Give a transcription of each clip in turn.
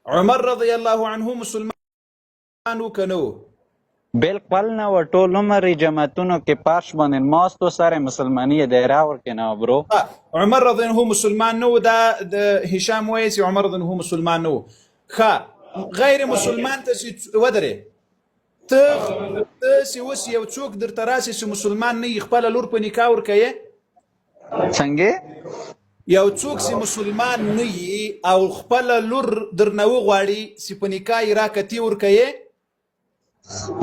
عمر رضی الله عنه مسلمان و که نه و؟ بالکل نه و، ټول عمر یې جماعتونو کې پارش باندې ماست و، سره مسلماني یې دایره ورکې نه وه برو. عمر رضی الله عنه مسلمان نه و. دا د هشام وایي چې عمر رضی الله عنه مسلمان نه و. ښه، غیر مسلمان ته چې ودرې، ته ته چې اوس یو څوک درته راشي چې مسلمان نه وي، خپله لور په نکاح ورکوې؟ څنګه؟ یو څوک چې مسلمان نه وي او خپله لور درنه وغواړي چې په نکاح یې راکړه، تی ورکوې؟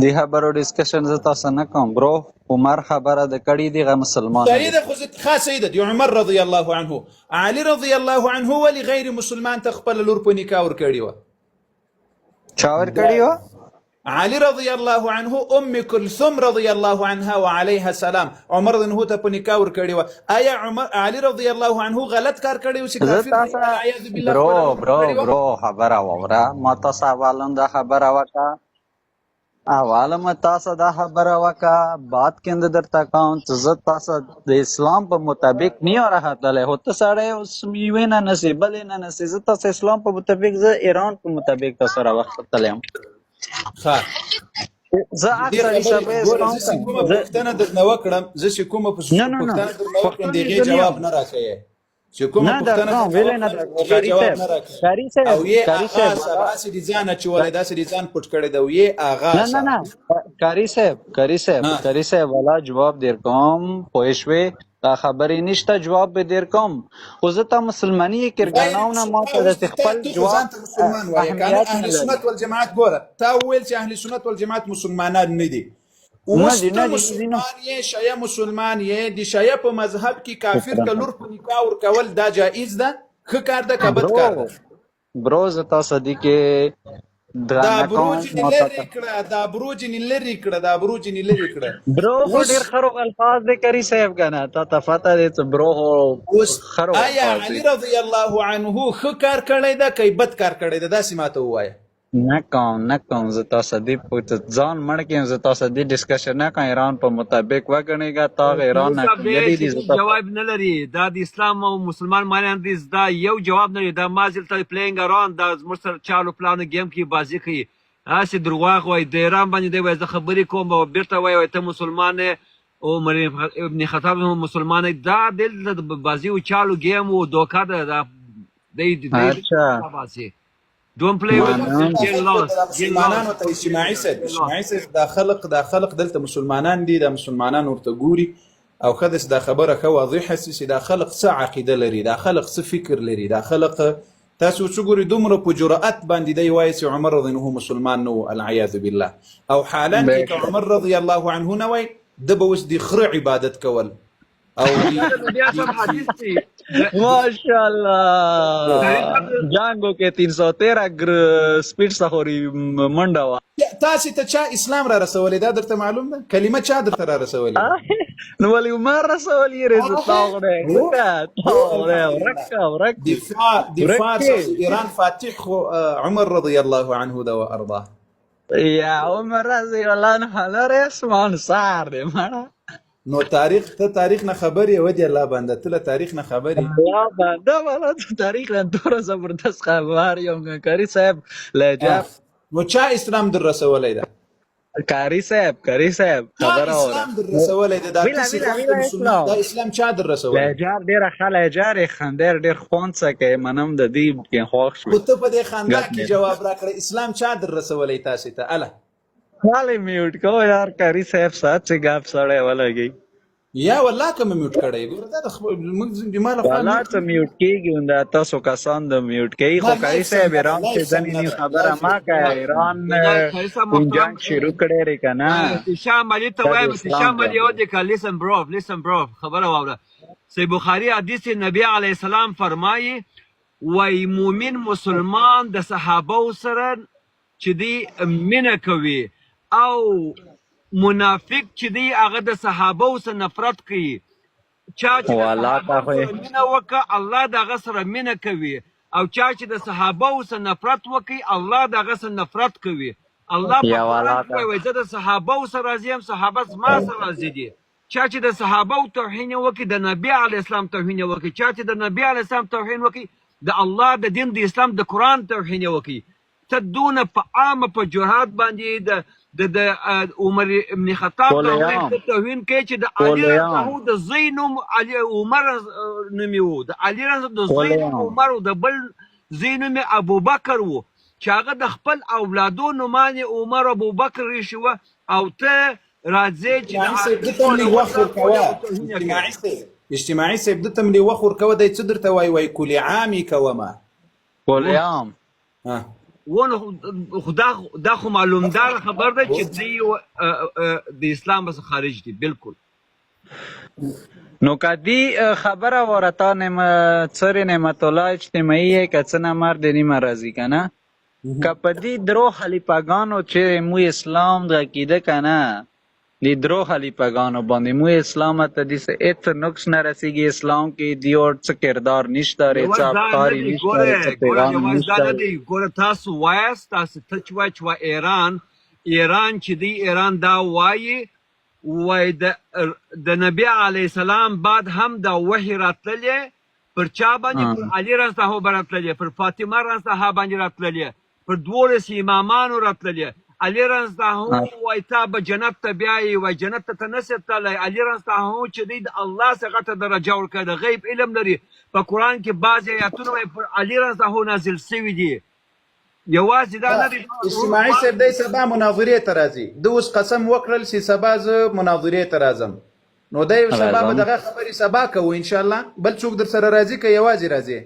دی خبرو ډیسکشن زه تاسو نه کوم برو. عمر خبره د کړی دی، غ مسلمان صحیح دی. ده، خو زه ښه، صحیح ده. د عمر رضی الله عنه، علي رضی الله عنه ولې غیر مسلمان ته خپله لور په نکاح ورکړې وه؟ چا ور کړی و؟ علي رضی الله عنه ام کلثوم رضی الله عنها وعليها السلام عمر رضی الله ته په نکاح ورکړې وه. آیا عمر علي رضی الله عنه غلط کار کړی و چې زه کافر تاسو دی والعیاذ بالله برو خپله لور برو ورکړې وه؟ برو، خبره واوره. ما تاسو اولم دا خبره وکړه، اول ما تاسو دا خبره وکړه، بعد کې د درته کوم چې زه تاسو د اسلام په مطابق نه راختلی، خو ته سړی اوس یوې نه نسې بلې نه نسې. زه تاسو اسلام په مطابق، زه ایران په مطابق تاسو راوختلی یم. ښه، زه دې اکثر خبرې حسابه ګوره، اسلام زه چې کوم کومه زه. پوښتنه درنه وکړم، زه چې کومه نه نه نه پوښتنه درنه وکړم، د پوښتنې هغې زه نه جواب یم نه راکوې. چې کومه نه پوښتنه درکوم درنه ویلې نه وکړم، درکوم. د هغې قاري جواب صاحب نه راکوې. قاري او صاحب یې قاري آغا صاحب صاحب ولا هسې دې ځان اچولی، داسې دې ځان پټ کړی دی او یې آغا نه نه صاحب. نه، قاري صاحب قاري صاحب ها قاري صاحب، ولا جواب در کوم، پوه شوې؟ دا خبرې نشته، جواب به در کوم، خو زه تا مسلماني یې غیر کرګاناو نه ما تا ته اوس داسې تا خپل ته خو جواب ځان ته مسلمان وایې که نه؟ اهمیت اهل نه لري. سنت والجماعت، ګوره، تا وویل چې اهل سنت والجماعت مسلمانان نه دي. نه اوس دي ته نه دي نه دي نه. مسلمان یې، شیعه مسلمان یې، د شیعه په مذهب کې کافر شکرا ته لور په نکاح ورکول دا جایز ده؟ ښه کار ده که بد برو کار ده؟ برو، زه تاسو دي کې دا درنه کوم بروج نه ما لرې ته کړه، دا بروج نه لرې کړه، دا بروج نه لرې کړه. برو خو اوس ډیر خرو الفاظ دی کری صاحب کنه، تا ته پته دی چې برو خو اوس خرو آیا الفاظ علي دی. رضی الله عنه ښه کار کړی ده که بد کار کړی ده؟ داسې ماته ووایه. نه کوم نه کوم، زه تاسو دی په ځان مړ کیم، زه تاسو دی ډیسکشن نه کوم. ایران په مطابق وګڼېږه، تا قاری ایران نه صاحب دی یدي چې دي زه هیڅ تاسو جواب نه لري. دا د اسلام او مسلمان مانیان دي، دا یو جواب نه لري. دا مازل ته پلینګ اران، دا زموږ سره چالو پلانو ګیم کې بازی کوي، هسې درواغ وایي. د ایران باندې دی وایي زه خبرې کوم او بیرته وایي وایي ته مسلمان یې او عمر ابن خطاب هم مسلمان دی. دا دلته د بازی او چالو ګیم او دوکه ده. دا دی دی اچھا باسي. Don't play with us. منم Get خلق lost. دا Get مسلمانانو lost. ته اجتماعي صاحب، Get lost. اجتماعي صاحب، دا خلق دلته مسلمانان دي، دا مسلمانان ورته ګوري او ښه ده چې دا خبره ښه واضحه سي چې دا خلق څه عقیده لري، دا خلق څه فکر لري. دا خلق تاسو څه ګوري، دومره په جرأت باندې دی وایي چې عمر رضی الله عنه مسلمان نه و، العیاذ بالله. او حالان کې که بېشک عمر رضی الله عنه نه وای، ده به اوس د خره عبادت کول او د دا د نبی د اعظم حدیث دی. ماشاءالله جانګو کې 313 سپیډ سخوري منډه وا. تاسو ته چا اسلام را رسولې؟ دا درته معلوم ده؟ کلمه چا درته را رسولې ده؟ نو ولې عمر رسول یې رزه تاغره ورکه تاغره ورکه ورک دفاع د فارس ورکه. او ایران فاتح خو عمر رضی الله عنه ده وارضاه. یا عمر رضی الله عنه لري اسمان سار دی مړه. نو تاریخ ته تاریخ نه خبرې ودی الله بنده، ته له تاریخ نه خبرې. الله بنده، والا تاریخ نه دوره زبردست خبر یم قاری صاحب لجب. نو چا اسلام در رسولی ده؟ قاری صاحب قاری صاحب چا خبره اوره. اسلام در رسولی ده؟ دا ویلا تاسې ویلا غوښته ویلا مسلمان اسلام دا اسلام چا در رسولی؟ لهجار ډیره ښه لهجار یې خندیر ډیر خوند څه کوي، منم د دې کې خوښ خو شوې. ته په دې خندا ګپ کې مې جواب راکړه، اسلام چا در رسولی تاسې ته؟ اله خالی میوټ کو یار قاری صاحب سات چې ګپ سړی ولګي. یا والله که مې میوټ کړی، ګوره دا د موږ د ما لخوا والا میوټ ته میوټ کیږي، دا تاسو کسان د میوټ کوي. نه خو قاری لایف صاحب سم نه ده، ایران چې لایف سم ځنې نه نی ده، خبره لایف ما یې کوي، ایران قاری صاحب کوم محترم جنگ شروع کړی ری کنه. احتشام علي ته دا د وایم، اسلام احتشام علي جنگ او دی. دې کا لیسن برو، لیسن برو، خبره واوره. صحیح بخاری حدیث، نبی علی السلام فرمایي وای مومن مسلمان د صحابه سره چې دی مینه کوي او منافق چې دی هغه د صحابه سره نفرت کوي. چا چې د والا تا صحابه خو سره مینه وکړه، الله د هغه سره مینه کوي او چا چې د صحابه سره نفرت وکړي، الله د هغه سره نفرت کوي. الله په یا قرآن والا کې تا وایي وایي زه د صحابه سره راضي یم، صحابه زما سره راضي دي. چا چې د صحابه توهین وکړي، د نبی علی اسلام توهین وکړي. چا چې د نبی علی اسلام توهین وکړي، د الله د دین د اسلام د قرآن توهین یې وکړي. ته دونه په عامه په جرات باندې د د د عمر ابن خطاب کولیام ته توهین کوي چې د علي رضی کولیام الله د زوی نوم علي عمر نوم یې وو، د علي رضی د زوی نوم کولیام عمر او د بل زوی نوم یې ابوبکر وو، چې هغه د خپل اولادو نومان یې عمر او ابوبکر ایښي وه، او ته راځې چې د اجتماعي صاحب علي ده ته هم لږ ټولول وخت راکولې ورکوه. او توهین یې کوي. اجتماعي صاحب، اجتماعي صاحب ده ته هم لږ وخت ورکوه، دی څه درته وایي؟ وایي کل عام یې کومه. کولیام ها ونه خو دا دا خو معلومدار خبر ده چې دی د اسلام څخه خارج دي بالکل. نو که دی خبره وره تا نعم څرې نعمت الله اجتماعي یې که څه نه مر دې نیمه راځي که نه، که په دې درو خلیفهګانو چې مو اسلام د عقیده که نه، دې درو خلیفهګانو باندې مو اسلام ته دې څه هېڅ نقص نه رسېږي، اسلام کې دی اور څه کردار نشته ری، څه یوازې دا نه افکار دی نشته ګوره ری، څه ګوره پیغام یوازې دا نشته نه ری. دی ګوره، تاسو وایاست، تاسو ته چې وایي چې ایران ایران چې دی ایران دا وایي وای د د نبی علی السلام بعد هم دا وحی راتللې پر چا باندې؟ پر علی رضی الله عنه راتللې، پر فاطمه رضی الله باندې راتللې، پر 12 امامانو راتللې. علی رضی الله عنه وای تا به جنت ته بیایي، وای جنت ته ته نسې تللی. علی رضی الله عنه چې دی د الله څخه غټه درجه ورکړه، د غیب علم لري، په قرآن کې بعضې آیاتونه وای پر علی رضی الله عنه نازل شوي دي. یوازې دا نه دی اجتماعي صاحب دی سبا مناظرې ته راځي، ده اوس قسم وکړل چې سبا زه مناظرې ته راځم، نو دی سبا به راځم دغه خبرې سبا کوو ان شاء الله. بل څوک در سره راځي که یوازې راځې؟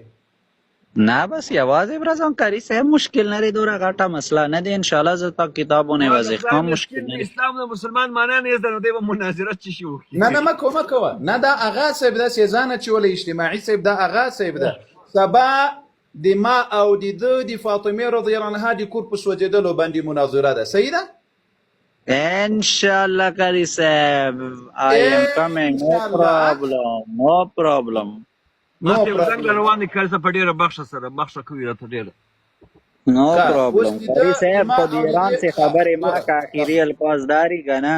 نه بس یوازې به راځم قاري صاحب، مشکل نه دی، دومره غټه مسله نه دی ان شاء الله. زه تا کتابونه ما د واضح خدای کوم، مشکل مسکین نه د دی. اسلام د مسلمان معنا نه زده، نو دی به مناظره څه شي وکړي؟ نه نه، مه کوه مه کوه. نه دا اغا صاحب ده چې ځان اچولی، اجتماعي صاحب دا اغا صاحب ده. سبا د ما او د ده د فاطمې رضی الله عنها د کور په سوځېدلو باندې مناظره ده، صحیح ده؟ ان شاء الله قاری صاحب، I am coming، ان نو شاء الله. پرابلم، نو پرابلم. نو ما ته یو زنګ پرابلم. روان دی کار په ډیره بخښه سره بخښه کوي راته ډیره. نو ښه اوس پرابلم د قاری ده د صاحب، ما خو د او د ایران دې څخه ښه خبرې ما ګوره که اخیری الفاظ داری که نه،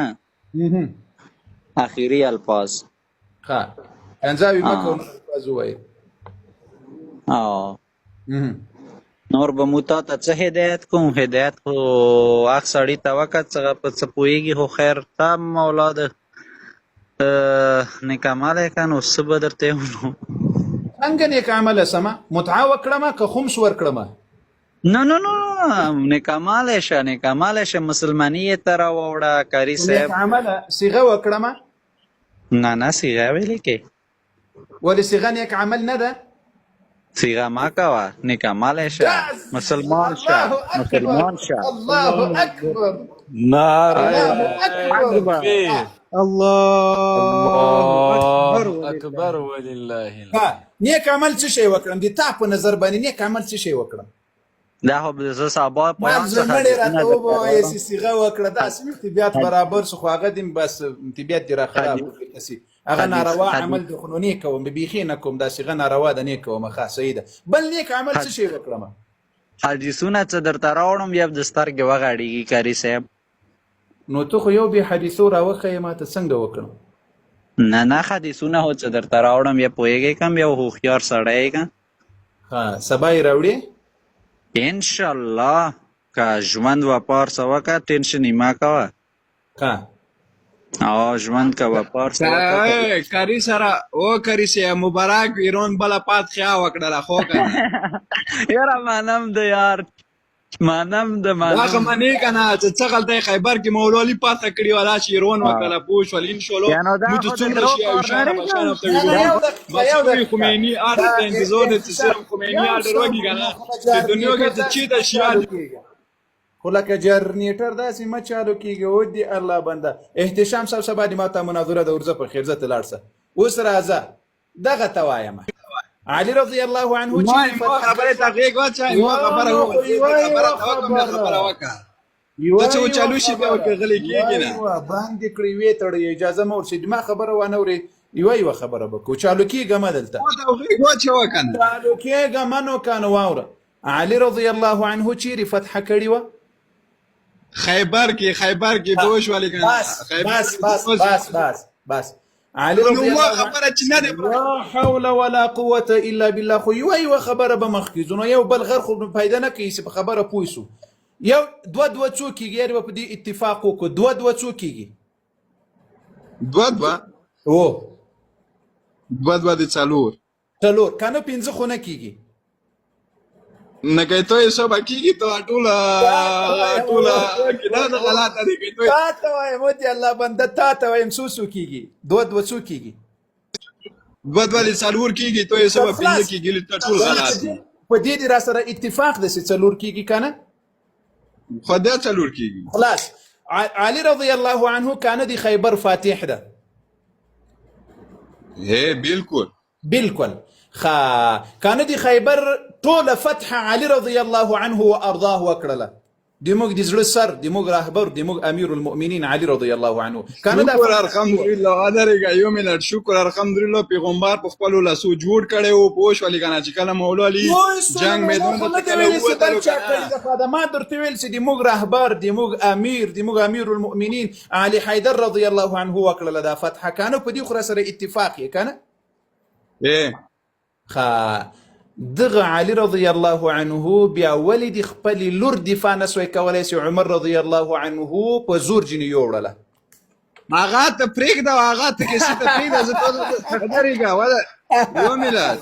اخیری الفاظ. ښه کنځاوي مه کوه، آه نور الفاظ ووایه. آه نور به مو تا ته څه هدایت کوم؟ هدایت خو هغه سړي ته وکړه چې هغه په څه پوهېږي، خو خیر تا مولا د نیک عمله که نو څه به درته ومنو. څنګه نیک عمله سمه متعه وکړمه که خمس ورکړمه؟ نه نه نه، نیک عمله شه، نیک عمله شه، مسلماني یې ته راوړه قاري نیک صاحب. عمله صیغه وکړمه؟ نه نه، صیغه ویلې کې ولې صیغه نیک عمل نه ده؟ صیغه ما کوه، نیک عمله شه، بس مسلمان شه، الله اکبر مسلمان شه. الله اکبر نعره الله اکبر. اکبر. تکبیر. الله اکبر. الله ولله اکبر ولله ها الحمد. نیک عمل څه شی وکړم؟ د تا په نظر باندې نیک عمل څه شی وکړم؟ دا خو به زه سبا ما قرآن څخه زړه حدیثونه راته درته ووایه راوړم. چې صیغه وکړه، داسې مې طبیعت برابر سو، خو هغه دې بس طبیعت دې را خراب حدیث کړ. داسې هغه حدیث ناروا حدیث عمل د خو نو نه کوم، بیخي نه کوم، دا صیغه ناروا ده نه کوم. ښه صحیح ده. بل نیک عمل څه شی وکړم؟ حدیثونه څه درته راوړم بیا به د سترګې وغړېږي قاري صاحب. نو ته خو یو بې حدیثو راوښیې ما ته، څنګه وکړم؟ نه نه، حدیثونه خو څه درته راوړم بیا پوهېږې کم یو هوښیار سړی یې که. ښه سبا یې راوړې؟ ان شاء الله که ژوند وپار څه وکړه، ټینشن یې مه کوه. ښه او ژوند که وپار څه وکړه. کاری سره او کاری سه مبارک، ایران بل پات خیا وکړه خو کنه. یاره منم د یار، منم د دا خو منم. منې کنه چې څه غلطه خیبر کې مولا علي پاته کړی ولا چې ایران وکړه پوه شول ان شاء الله. یعنی دا مو ته خو د څومره درو شي او کار نه شانه دی بشانه ته نه نه، ویلو یو دقیقه بس یو کوی دقیقه. خمینی آرډر دا ته انتظار دی چې احتشام صرف خمینی یو آرډر صبر وکړي کنه نه خو چې دنیا کې جرنیټر چې داسې چی ته مه شیعه چالو کېږه، خو لکه جرنیټر داسې مه چالو کېږي. او دې الله بنده احتشام صاحب، سبا دې ما ته مناظره ده، ورځه په خیر، ځه ته لاړ شه. اوس راځه دغه ته وایم، علي رضی الله عنه ما چې ما فتح خبره ته غیږ واچای، ما یوه خبره نو وویل خو زه یوه خبره یوه ته وکم نه خبره خبره وکړه یوه ته چې یوه وچالو شي بیا خبره ورکه غلی یوه کېږي نه. یوه باندې کړې وې تړې، اجازه مه ورسې، ما خبره وانه ورې. یوه یوه خبره به کو، چالو کېږه مه دلته. ما ته غیږ واچوه کنه. چالو کېږه مه. نو که نو واوره، علي رضی الله عنه چیرې فتح کړې وه؟ خیبر کې، خیبر کې پوه شولې کنه؟ بس خیبر بس کې بس چې بس بس بس. علي نو رضی ما الله عنه خبره چې نه دی لا حول ولا قوت الا بالله. خو یو یو خبره به مخکې ځو، نو یو بل غر خو به پیدا نه کوي چې په خبره پوه سو. یو دوه دوه څو کېږي؟ یاري به په دې اتفاق وکړو، دوه دوه څو کېږي؟ دوه دوه او دوه دوه د څلور. څلور که نه پنځه خو نه کېږي. نه کوي ته یې سبا کېږي، ته ټوله ټوله عقیده د غلطه دی کوي ته. تا ته وایم، او دې الله بنده، تا ته وایم، څو څو کېږي؟ دوه دوه څو کېږي؟ دوه دوه د څلور کېږي، ته یې سبا پنځه خلاص کېږي، ته ټول غلط دي. په دې دې را سره اتفاق ده چې څلور کېږي که نه؟ خو دا څلور کېږي. خلاص، علي رضی الله عنه کانه دی خیبر فاتح ده؟ هی بالکل. بالکل. خا کانه دی خیبر ټوله فتح علي رضی الله عنه و ارضاه وکړله؟ د موږ د زړه سر، د موږ رهبر، د موږ امیر المؤمنین علي رضی الله عنه کانه دا شکر فتح الحمدلله. ادرېږه یو منټ. شکر الحمدلله، پیغمبر په خپلو لاسو جوړ کړی و، پوه شولې که نه؟ چې کله مولا علي جنګ ما میدان خو ته نه چې دی کله ویلي چې ووتلو بل چا که کړی نه ده، خو دا ما درته ویل چې د موږ رهبر، د موږ امیر، د موږ امیر المؤمنین علي حیدر رضی الله عنه وکړله دا فتح کانه؟ په دې خو را سره اتفاق یې کنه؟ ای ښه، دغه علي رضی الله عنه بیا ولې د خپلې لور دفاع نسوی کولی چې عمر رضی الله عنه په زور جنې یوړله؟ هغه ته پرېږده، هغه ته کیسې ته پرېږده. زه ته ودرېږه، یو ملت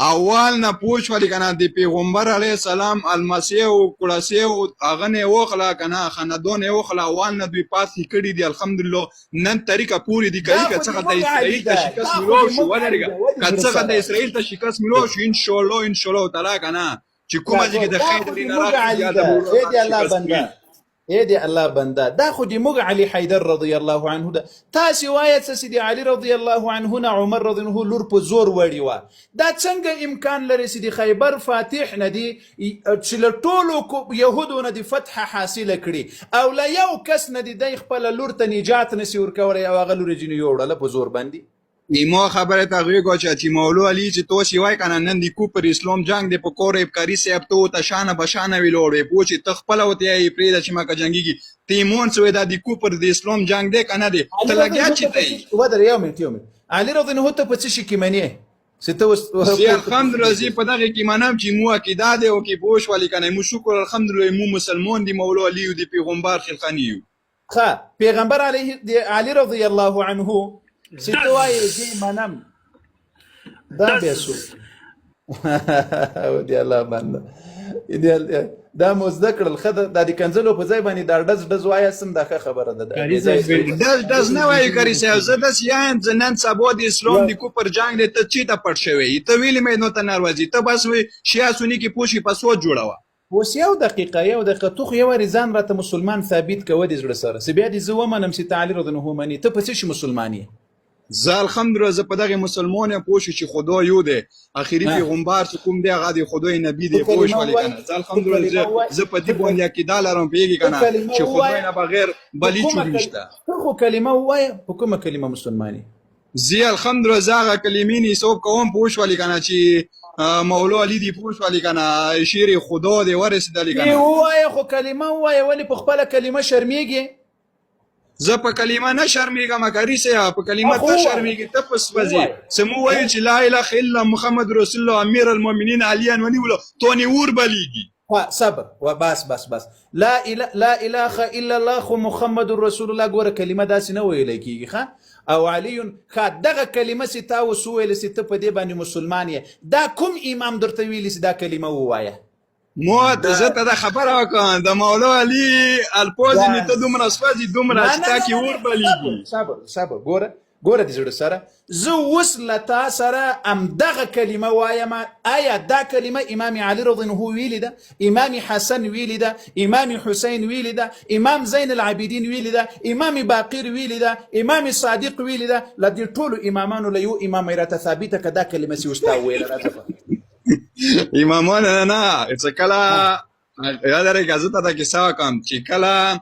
اول نه پوه شولې که نه؟ د پیغمبر علیه السلام المسیح او کړسې او هغه نه یې وخله که نه، خندون یې وخله. اول نه دوی پاتې کړي دي الحمدلله، نن طریقه پورې دي. دا کوي که خو څه د د موږ علي اسرائیل ته ده، شکست دا خو ملو د شو. موږ علي ودرېږه، ده، ولې که زړه څه د سره اسرائیل ته شکست ملو شو، ان شاء الله ان شاء الله تعالی که نه چې کومه ځای کې د دا خیر خو د دی نه موږ راخي علي بیا د ده. ای مولا دی الله شکست بنده، وي. ای دی الله بنده، دا خو د موږ علي حیدر رضی الله عنه ده. تاسې وایه څه چې د علي رضی الله عنه نه عمر رضی الله عنه لور په زور وړي وه، دا څنګه امکان لري چې د خیبر فاتح نه دی چې له ټولو یهودو نه دی فتح حاصله کړي او له یو کس نه دی دی خپله لور ته نجات نسی ورکولی او هغه لور یې ځینې یوړله په زور باندې؟ ایمو خبره ته غوږ واچوه چې مولو علي چې توسې وای کنه، نن د کوپر اسلام جنگ دی په کور ابکاري صاحب ته ته شانه بشانه ویلوړ وې پوه چې ته خپله ورته یې پرېږده چې مکه جنګېږي. ته ایمون څه وې؟ دا د کوپر د اسلام جنگ دی که نه دی؟ علي ته رضی لګیا الله چې ته ته په څه ودر، یو منټ یو منټ. علي رضی الله ته په څه شي کې منې چې ته اوس زه پورته په الحمدلله زه په دغه کې منم چې مو عقیده دی او کې پوه شولې که نه؟ مو شکر الحمدلله مو مسلمان دي، مولو علي یو، د پیغمبر خلقانی یو. ښه، پیغمبر علیه دی علی رضی الله عنه چې ته وایې زه یې منم، دا بیا څوک؟ او دی الله بنده، دی دا مو زده کړل. ښه ده، دا د کنځلو په ځای باندې دا ډز ډز وایه سم، دا ښه خبره ده. دا قاري بې ځایه صاحب ډز ډز نه وایي قاري صاحب، زه داسې یم. زه نن سبا د اسلام د کوپر جنګ دی، ته چیرته پټ شوی یې؟ ته ویلې مې نو ته ناروازي، ته بس وې شیعه سني کې پوه شي په سوچ جوړوه. اوس یو دقیقه یو دقیقه، ته خو یو وارې ځان راته مسلمان ثابت کوه د زړه سره، چې بیا دې زه ومنم چې ته علي رضی الله عنه منې. ته په څه شي مسلمان یې؟ زه الحمدلله زه په دغه مسلمان یم، پوه شو چې خدا یو دی، اخري پیغمبر چې کوم دی هغه دی خدای نبی دی، ته پوه کلمه شولې ووایه، کنه؟ زه ته الحمدلله کلمه زه ووایه، زه په ته دې باندې عقیده لرم، پوهېږې ته که نه کلمه چې خدای ووایه، نه بغیر په بل کومه هیڅوک کلمه نشته. ته خو کلمه ووایه، په کومه کلمه مسلمان یې؟ زه الحمدلله زه هغه کلمې نه حساب کوم، پوه شولې که نه چې مولا علي دی، پوه شولې که نه، شعر خدا دی ورسېدلې که ای نه. ووایه، خو کلمه ووایه، ولې په خپله کلمه شرمېږې؟ زه په کلمه نه شرمېږم قاري صاحب، په کلمه خو ته ووایه، شرمېږې، ته په سوځې. ووایه. څه مو وایو چې لا اله الا محمد رسول الله امیر المؤمنین علی ونیولو تو نه اور بلیږي. ها صبر و بس بس بس، لا اله لا اله الا الله خو محمد رسول الله، ګوره کلمه داسې نه ویل کیږي. ښه، او علی ښه، دغه کلمه چې تا اوس وویله چې ته په دې باندې مسلمان یې، دا کوم امام درته ویلي چې دا کلمه ووایه؟ مو ته زه ته دا خبره وکړم د مولا علي الفاظ مې ته دومره سوځي دومره نه چې نه تا نه کې نه اور نه، بلیږي. صبر صبر صبر، ګوره ګوره د زړه سره، زه اوس له تا سره همدغه کلمه وایم. آیا دا کلمه امام علي رضی الله عنه ویلې ده؟ امام حسن ویلې ده؟ امام حسین ویلې ده؟ امام زین العابدین ویلې ده؟ امام باقر ویلې ده؟ امام صادق ویلې ده؟ له دې ټولو امامانو له یو امام یې راته ثابته که دا کلمه چې اوس تا وویله راته. امامان نه نه، چې کله یاد درېږه، زه ته دا کیسه وکړم چې کله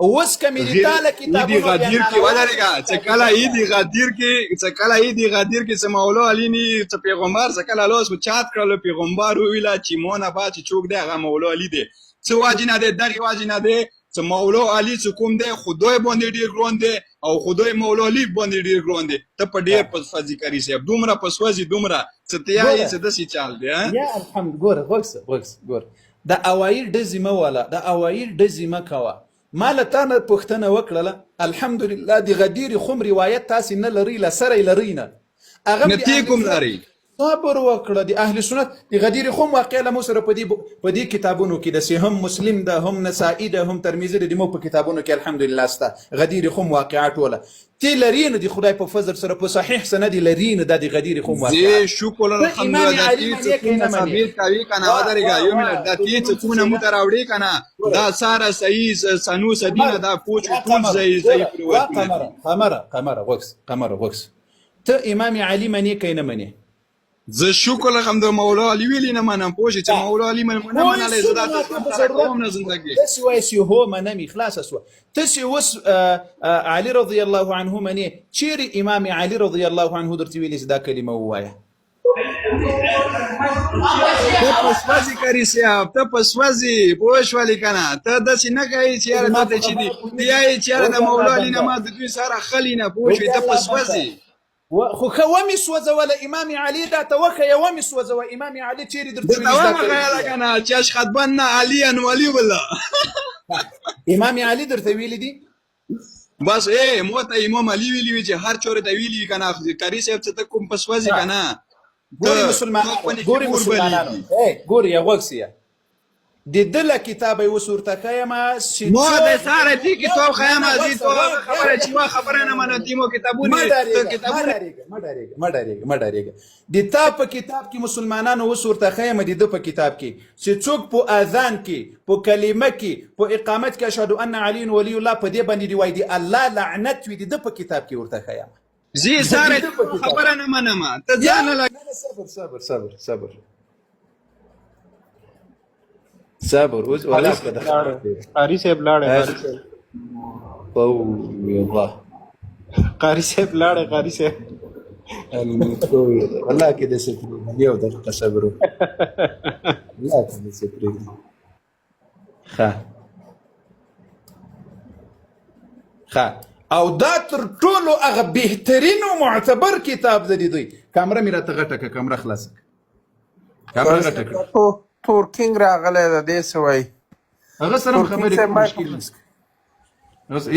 اوس که مې د تا له عیدی کتابونو بیا غدیر کې ناروا ودرېږه، چې کله عیدی غدیر کې، چې کله عیدی غدیر کې چې مولا علي نی چې پیغمبر چې کله لاس چات کړلو، پیغمبر وویله چې مونه با چې څوک دی هغه مولا علي دی. څه واجې نه دی دغې واجې نه دی. چې مولا علي چې کوم دی خدای باندې ډیر ګران دی او خدای مولا علي باندې ډیر ګران دی. ته په ډیر په سوځي قاري صاحب، دومره په سوځي، دومره چې ته یې چې داسې چال دی. یا الحمد، ګوره غوږ شه، غوږ شه، ګوره د اوایي ډزې مه واله، د اوایي ډزې مه کوه. ما له تا نه پوښتنه وکړله، الحمدلله د غدیر خم روایت تاسې نه لرئ، له سره یې لرئ نه، هغه نه تی کوم لرئ. صبر وکړه، د اهل سنت د غدیر خم واقعه له مو سره په دې کتابونو کې ده، چې هم مسلم ده، هم نسائی ده، هم ترمذي ده، د مو په کتابونو کې الحمدلله سته غدیر خم واقعه ټوله تی لري نه، د خدای په فضل سره په صحیح سند لري نه، دا د غدیر خم واقعه. زه شکر الحمدلله د تی څه کومه ثابت کوي کنه، ودرېږه یو منټ، د تی څه کومه مو ته راوړې کنه، دا ساره صحیح سنو سدینه دا پوچ ټول صحیح صحیح روایتونه. قمره قمره قمره غوږ قمره غوږ، ته امام علي منې که نه منې؟ زه شکر الحمد مولا علي ویلي نه منم، پوه شې چې مولا علي منم نه منلی، زه دا سره کوم نه زندګي. داسې وایې چې هو منم یې، خلاصه شوه. ته چې اوس علي رضی الله عنه منې، چیرې امام علي رضی الله عنه درته ویلي چې دا کلمه ووایه؟ ته په سوځي قاري صاحب، ته په سوځي، پوه شولې که نه؟ ته داسې نه کوې چې یاره ته چې دي ته یې چې یاره د مولا علي نه ما د دوی سره خلي نه، پوه شوې؟ ته په سوځي. خو ښه ومې سوځوله، امام علي راته وښیه، ومې سوځوه. امام علي چیرې درته ویلي؟ درته ومه که نه چې اشخاص نه علي ان ولي ولا امام علي درته ویلي دي؟ بس ای مو ته امام علي ویلي وي چې هر چورې ته ویلي وي که نه قاري صاحب چې ته کوم په سوځي که نه. ګوري مسلمانانو، ګوري مسلمانانو، ګوري غوږ سیه، د ده له کتابه یې اوس ورته ښیم چې مو د ساره دې کتاب ښیم، زه تو هغه خبره چې ما خبره نه منم، دې مو کتابونه مه ډارېږه، مه ډارېږه، مه ډارېږه، مه ډارېږه، مه ډارېږه. د تا په کتاب کې مسلمانانو اوس ورته ښیم، د ده په کتاب کې چې څوک په اذان کې، په کلمه کې، په اقامت کې اشهد ان علی ولی الله په دې باندې دی وایي د الله لعنت وي، د ده په کتاب کې ورته ښیم. زه ساره خبره نه منم، ته ځان نه صبر صبر صبر صبر صبر اوس ولا قاری صاحب لاړی، قاری صاحب والله قاری صاحب لاړی، قاری صاحب والله کې د سپری یو دقیقه صبر وکړه، والله کې د سپری. ښه ښه، او دا تر ټولو هغه بهترین او معتبر کتاب دی. دوی کمره مې راته غټه کړه، کمره خلاصه کړه، کمره غټه کړه. تور کینګ راغلی ده، دې څه وایي؟ هغه سره هم خبرې کوم، مشکل نشته.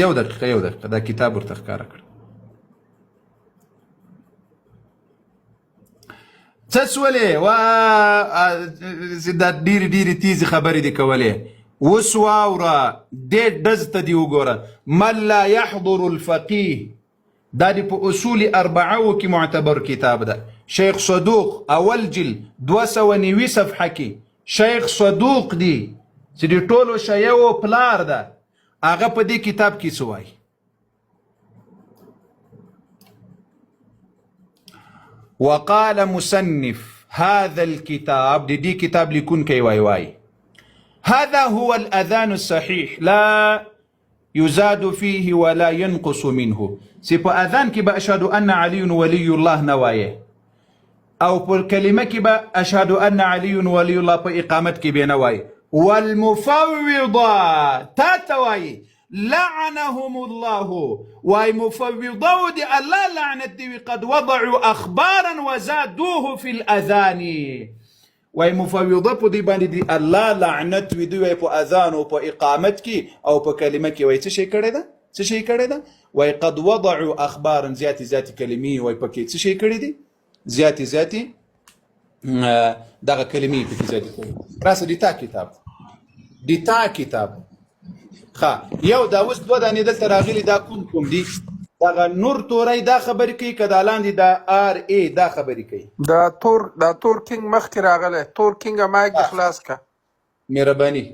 یو دقیقه یو دقیقه، دا کتاب ورته ښکاره کړه. څه سولې وا دا ډېرې ډېرې تیزې خبرې دې کولې. اوس واوره، دې ډز ته دې وګوره. من لا يحضر الفقيه، دا دې په اصول اربعه کې معتبر کتاب ده، شیخ صدوق اول جلد 290 صفحه کې شیخ صدوق دی چې د ټولو شیعو پلار ده، هغه په دې کتاب کې څه وایي؟ وقال مصنف هذا الكتاب، د دې کتاب لیکونکی وای وای هذا هو الأذان الصحيح لا يزاد فيه ولا ينقص منه، چې په اذان کې به اشهد ان علي ولي الله نه وایې، او په کلمه کې به اشهد ان علي ولي الله په اقامت کې به نه وایې. والمفوضه تا ته وایي لعنهم الله، وای مفوضه دي الله لعنت دی، قد وضعوا اخبارا وزادوه في الاذان. وای مفوضه په دوی باندې دی الله لعنت وي، دوی وای په اذان او په اقامت کې او په کلمه کې وای څه شي کړی ده، څه شي کړی ده؟ وای قد وضعوا اخبارا، زیاتې زیاتې کلمې وای پکې څه شي کړی دي، زیاتې زیاتې دغه کلمې پکې زیاتې کړي. راسه د تا کتاب، د تا کتاب. ښه یو دا اوس دوه دانې دلته راغلي، دا کوم کوم دي؟ دغه نور توری دا خبرې کوي که دا لاندې دا آر ای دا خبرې کوي؟ دا تور، دا تور کینګ مخکې راغلی، تور کینګ مایک دې خلاص که. مهرباني.